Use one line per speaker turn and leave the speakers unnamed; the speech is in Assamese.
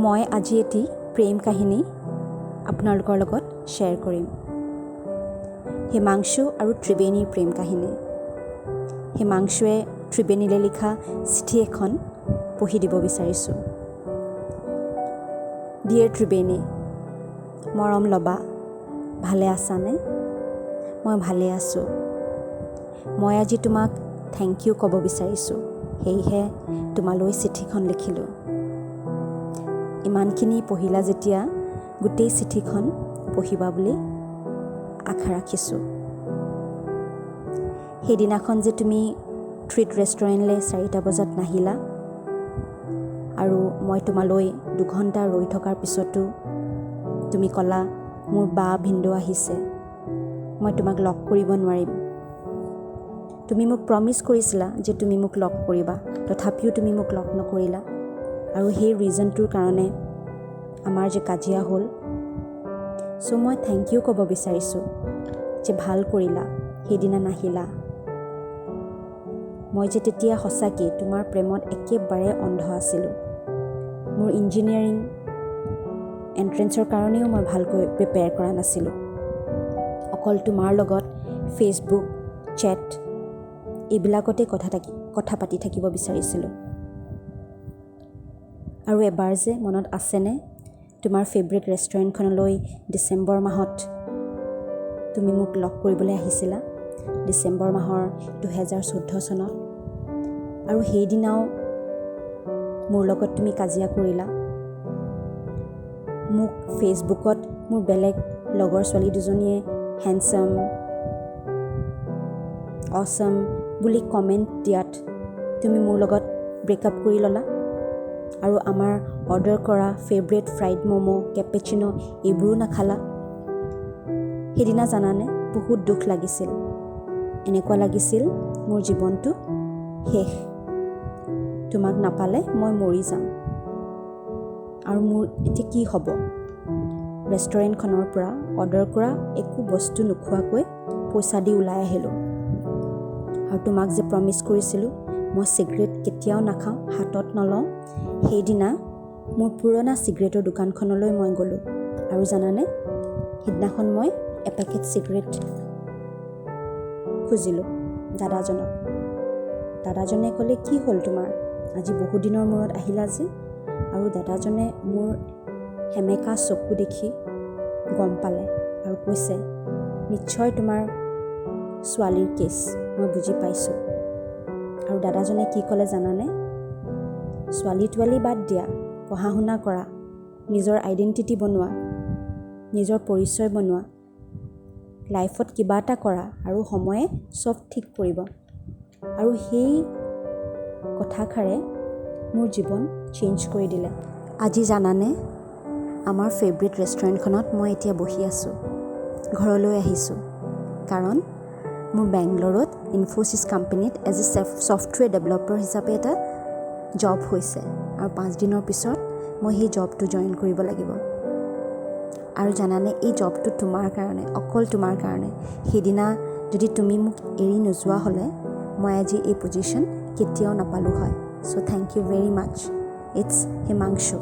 মই আজি এটি প্ৰেম কাহিনী আপোনালোকৰ লগত শ্বেয়াৰ কৰিম, হিমাংশু আৰু ত্ৰিবেণীৰ প্ৰেম কাহিনী। হিমাংশুৱে ত্ৰিবেণীলৈ লিখা চিঠি এখন পঢ়ি দিব বিচাৰিছোঁ। ডিয়েৰ ত্ৰিবেণী, মৰম ল'বা, ভালে আছানে? মই ভালে আছোঁ। মই আজি তোমাক thank U ক'ব বিচাৰিছোঁ, সেয়েহে তোমালৈ চিঠিখন লিখিলোঁ। ইমানখিনি পঢ়িলা যেতিয়া গোটেই চিঠিখন পঢ়িবা বুলি আশা ৰাখিছোঁ। সেইদিনাখন যে তুমি ট্ৰিট ৰেষ্টুৰেণ্টলৈ 4টা বজাত নাহিলা আৰু মই তোমালৈ 2 ঘণ্টা ৰৈ থকাৰ পিছতো তুমি ক'লা, "মোৰ বা ভিনদেউ আহিছে, মই তোমাক লগ কৰিব নোৱাৰিম।" তুমি মোক প্ৰমিছ কৰিছিলা যে তুমি মোক লগ কৰিবা, তথাপিও তুমি মোক লগ নকৰিলা আৰু সেই ৰিজনটোৰ কাৰণে আমাৰ যে কাজিয়া হ'ল। চ' মই thank U ক'ব বিচাৰিছোঁ যে ভাল কৰিলা সেইদিনা নাহিলা। মই যে তেতিয়া সঁচাকৈ তোমাৰ প্ৰেমত একেবাৰে অন্ধ আছিলোঁ। মোৰ ইঞ্জিনিয়াৰিং এণ্ট্ৰেঞ্চৰ কাৰণেও মই ভালকৈ প্ৰিপেয়াৰ কৰা নাছিলোঁ। অকল তোমাৰ লগত ফেচবুক চেট এইবিলাকতে কথা পাতি থাকিব বিচাৰিছিলোঁ। আৰু এবাৰ যে মনত আছেনে, তোমাৰ ফেভৰেট ৰেষ্টুৰেণ্টখনলৈ ডিচেম্বৰ মাহত তুমি মোক লগ কৰিবলৈ আহিছিলা, ডিচেম্বৰ মাহৰ 2014 চনত। আৰু সেইদিনাও মোৰ লগত তুমি কাজিয়া কৰিলা। মোক ফেচবুকত মোৰ বেলেগ লগৰ ছোৱালী দুজনীয়ে হেণ্ডচাম, অচম বুলি কমেণ্ট দিয়াত তুমি মোৰ লগত ব্ৰেকআপ কৰি ল'লা আৰু আমাৰ অৰ্ডাৰ কৰা ফেভৰেট ফ্ৰাইড ম'ম', কেপেচিন' এইবোৰো নাখালা। সেইদিনা জানানে, বহুত দুখ লাগিছিল। এনেকুৱা লাগিছিল মোৰ জীৱনটো শেষ, তোমাক নাপালে মই মৰি যাম আৰু মোৰ এতিয়া কি হ'ব? ৰেষ্টুৰেণ্টখনৰ পৰা অৰ্ডাৰ কৰা একো বস্তু নোখোৱাকৈ পইচা দি ওলাই আহিলোঁ। আৰু তোমাক যে প্ৰমিছ কৰিছিলোঁ মই চিগাৰেট কেতিয়াও নাখাওঁ, হাতত নলওঁ, সেইদিনা মোৰ পুৰণা চিগাৰেটৰ দোকানখনলৈ মই গ'লোঁ আৰু জানানে, সিদিনাখন মই এপেকেট চিগাৰেট খুজিলোঁ দাদাজনক। দাদাজনে ক'লে, "কি হ'ল তোমাৰ? আজি বহুদিনৰ মূৰত আহিলা যে?" আৰু দাদাজনে মোৰ সেমেকা চকু দেখি গম পালে আৰু কৈছে, "নিশ্চয় তোমাৰ ছোৱালীৰ কেছ, মই বুজি পাইছোঁ।" আৰু দাদাজনে কি ক'লে জানানে? "ছোৱালী তোৱালী বাদ দিয়া, পঢ়া শুনা কৰা, নিজৰ আইডেণ্টিটি বনোৱা, নিজৰ পৰিচয় বনোৱা, লাইফত কিবা এটা কৰা আৰু সময়ে চব ঠিক কৰিব।" আৰু সেই কথাষাৰে মোৰ জীৱন চেঞ্জ কৰি দিলে। আজি জানানে, আমাৰ ফেভৰেট ৰেষ্টুৰেণ্টখনত মই এতিয়া বহি আছোঁ। ঘৰলৈ আহিছোঁ, কাৰণ মোৰ বেংগলোৰত ইনফ'চিছ কোম্পেনীত এজ এ ছফ্টৱেৰ ডেভেলপাৰ হিচাপে এটা জব হৈছে আৰু 5 দিনৰ পিছত মই সেই জবটো জইন কৰিব লাগিব। আৰু জানানে, এই জবটো তোমাৰ কাৰণে, অকল তোমাৰ কাৰণে। সেইদিনা যদি তুমি মোক এৰি নোযোৱা হ'লে মই আজি এই পজিশ্যন কেতিয়াও নাপালোঁ হয়। So thank you very much. It's Himanshu.